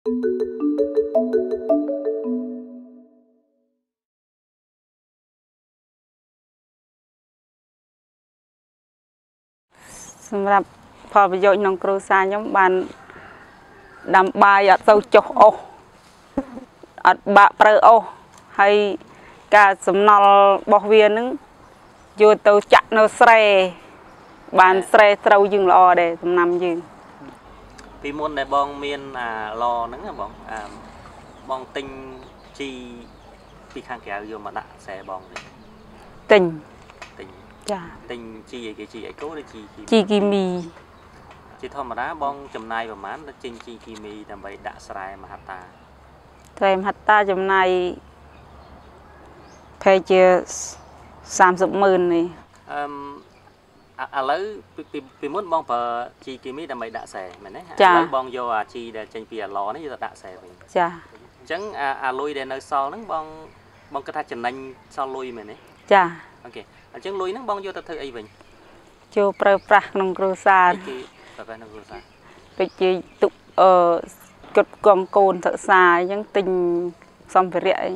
សម្រាប់ផលប្រយោជន៍ក្នុងគ្រួសារខ្ញុំបានដាំបាយអត់សូវចុះអុសអត់បាក់ប្រើអុសហើយការសំណល់របស់វានឹងយកទៅចាក់នៅស្រែបានស្រែស្រូវយើងល្អដែរដំណាំយើងពីមុនដែលបងមានអាឡហ្នឹងបងអាបងទិញជីពីខាងក្រៅយកមកដាក់ស្រែបងទេទិញចាទិញជីអីគេជីអីគោឬជីជីគីមីជាធម្មតាបងចំណាយប្រហែលទៅទិញជីគីមីដើម្បីដាក់ស្រែមហត្តាស្រែមហត្តាចំណាយប្រហែលជា30ម៉ឺននេះអឺឥឡូវពីមុនបងប្រើជីគីមីដើម្បីដាក់ស្រែមែនទេឥឡូវបងយកអាជីដែលចេញពីអាឡនេះយកទៅដាក់ស្រែវិញចាអញ្ចឹងអាលុយដែលនៅសល់ហ្នឹងបងគិតថាចំណេញសល់លុយមែនទេចាអូខេអញ្ចឹងលុយហ្នឹងបងយកទៅធ្វើអីវិញចូលប្រើប្រាស់ក្នុងគ្រួសារគេប្រើប្រាស់ក្នុងគ្រួសារដូចជាទុកគត់កងកូនសិក្សាអញ្ចឹងទិញសម្ភារៈអី